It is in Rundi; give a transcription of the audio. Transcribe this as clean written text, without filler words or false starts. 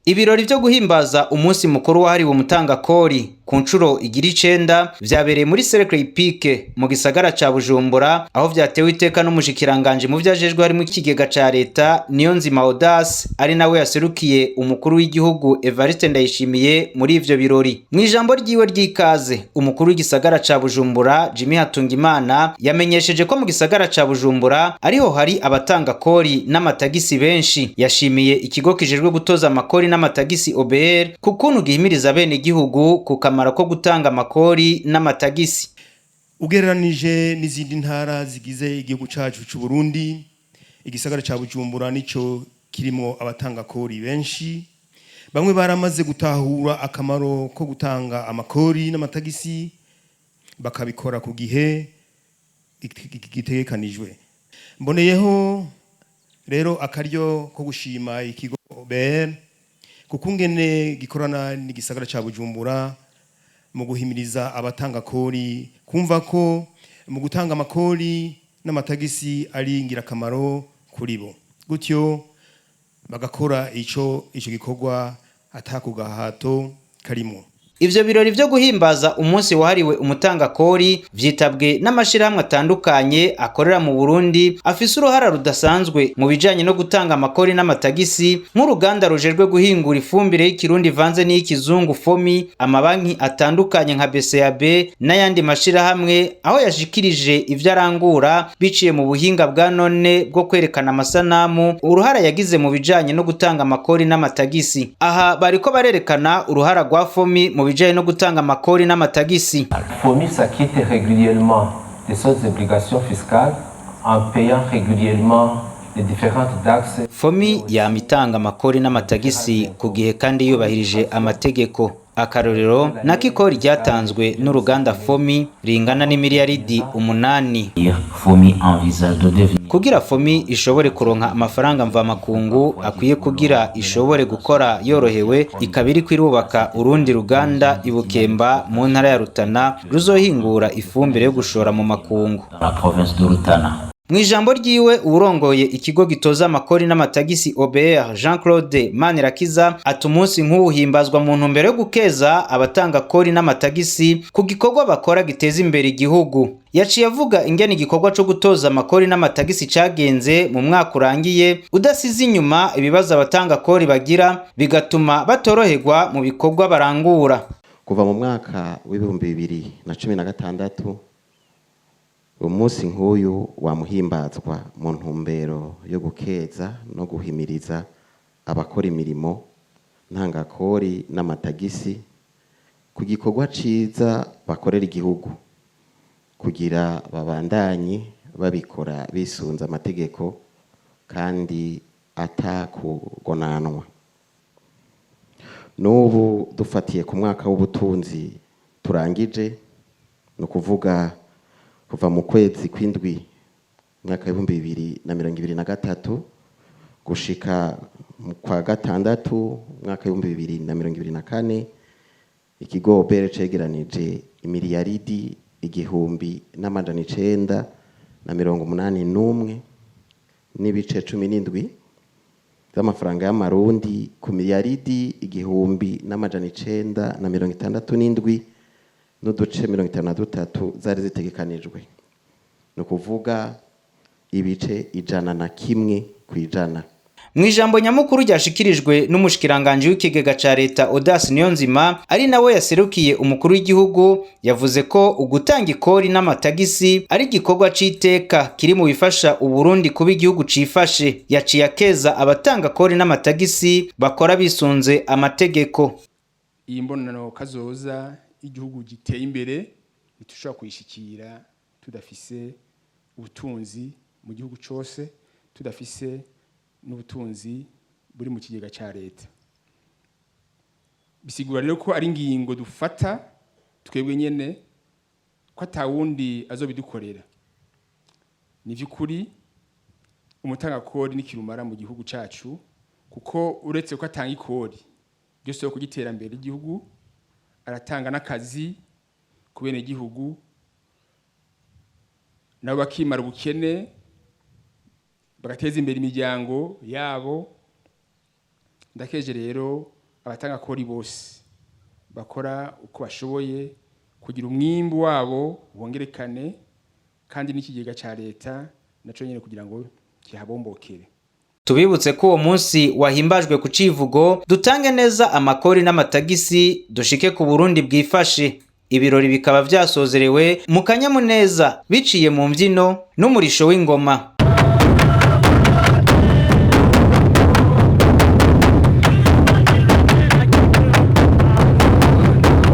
Ibirori vyo guhimbaza umunsi mukuru wahariwe umutangakori ku nshuro igira 9 vyabereye muri Cercle Hippique mu gisagara ca Bujumbura, aho vyatewe iteka n'umushikiranganje mu vyajejwe harimo ikigega ca leta, Niyonzima Audace, ari nawe yaserukiye umukuru w'igihugu Evariste Ndayishimiye muri ivyo birori. Mu ijambo ryiwe ry'ikaze, umukuru w'igisagara ca Bujumbura Jimmy Hatungimana yamenyesheje ko mu gisagara ca Bujumbura ariho hari abatanga kori n'amatagisi benshi. Yashimiye ikigo kijejwe gutoza amakori n'amatagisi OBR kukuntu gihimiriza bene igihugu ku kamaro ko gutanga amakori n'amatagisi. Ugereranije n'izindi ntara zigize igihugu cacu c'u Burundi, igisagara ca Bujumbura nico kirimo abatanga kori benshi. Bamwe baramaze gutahura akamaro ko gutanga amakori n'amatagisi, bakabikora ku gihe gitegekanijwe. Mboneyeho rero akaryo ko gushima ikigo OBR kuko ngene gikorana n'igisagara ca Bujumbura mu guhimiriza abatanga kori kumva ko mu gutanga amakori n'amatagisi ari ingirakamaro kuri bo, gutyo bagakora ico gikorwa atakugahato karimo. Ivyo birori vyo guhimbaza umunsi wahariwe umutangakori vyitabwe n'amashirahamwe atandukanye akorera mu Burundi afise uruhara rudasanzwe mu bijanye no gutanga amakori n'amatagisi, nk'uruganda rujejwe guhingura ifumbire y'ikirundi ivanze n'iy'ikizungu FOMI, amabanki atandukanye nka BCAB n'ayandi mashirahamwe, aho yashikirije ivyo arangura biciye mu buhinga bwa none bwo kwerekana amasanamu uruhara yagize mu bijanye no gutanga amakori n'amatagisi. Aha bariko barerekana uruhara rwa FOMI mu bijanye no gutanga amakori n'amatagisi. FOMI s'acquitte régulièrement de ses obligations fiscales en payant régulièrement les différentes taxes. FOMI yama itanga amakori n'amatagisi ku gihe kandi yubahirije amategeko. Akarorero nako ikori ryatanzwe n'uruganda FOMI ringana n'imiliyaridi 8. FOMI envisage de devenir Kugira FOMI ishobore kuronka amafaranga mvamakungu akwiye kugira ishobore gukora yorohewe, ikaba iriko irubaka urundi ruganda i Bukemba mu ntara ya Rutana ruzohingura ifumbire yo gushora mu makungu. dans la province de Rutana. Mu ijambo ryiwe, uwurongoye ikigo gitoza amakori n'amatagisi OBR, Jean Claude Manirakiza, ati umunsi nk'uwuhimbazwa mu ntumbero yo gukeza abatanga kori n'amatagisi ku gikorwa bakora giteza imbere igihugu. Yaciye avuga ingene igikorwa co gutoza amakori n'amatagisi cagenze mu mwaka urangiye, udasize inyuma ibibazo abatanga kori bagira bigatuma batoroherwa mu bikorwa barangura. Kuva mu mwaka wa 2016, umunsi nk'uyu wamuhimbazwa mu ntumbero yo gukeza no guhimiriza abakora imirimo ntangakori n'amatagisi ku gikorwa ciza bakorera igihugu, kugira babandanye babikora bisunze amategeko kandi atakugonanwa. N'ubu dufatiye ku mwaka w'ubutunzi turangije, ni ukuvuga kuva mu kwezi kw'indwi mwaka wa 2023 gushika mu kwa gatandatu mwaka wa 2024, ikigo OBR cegeranije imiliyaridi 1981.17 z'amafaranga y'amarundi ku miliyaridi 1967.53 zari zitegekanijwe, ni ukuvuga ibice 101%. Mu ijambo nyamukuru ryashikirijwe n'umushikiranganje w'ikigega ca leta Audace Niyonzima, ari nawe yaserukiye umukuru w'igihugu, yavuze ko ugutanga ikori n'amatagisi ari igikorwa c'iteka kiri mu bifasha Uburundi kuba igihugu cifashe. Yaciye akeza abatanga kori n'amatagisi bakora bisunze amategeko. Iyi mbonano kazoza igihugu giteye imbere ntitushobora kuyishikira tudafise ubutunzi mu gihugu cose, tudafise n'ubutunzi buri mu kigega ca leta. Bisigura rero ko ari ingingo dufata twebwe nyene, ko atawundi azobidukorera. Ni vy'ukuri, umutangakori n'ikirumara mu gihugu cacu, kuko uretse ko atanga ikori ryose yo kugiterambere igihugu, aratanga n'akazi ku bene gihugu, nabo bakimara ubukene, bagateza imbere imiryango yabo. Ndakeje rero. Abatanga kori bose bakora uko bashoboye kugira umwimbu wabo wongerekane, kandi n'ikigega ca leta naco nyene kugira ngo kihabombokere. Tubibutse ko uwo munsi wahimbajwe ku civugo "Dutange neza amakori n'amatagisi, dushike ku Burundi bwifashe". Ibirori bikaba vyasozerewe mu kanyamuneza biciye mu mvyino n'umurisho w'ingoma.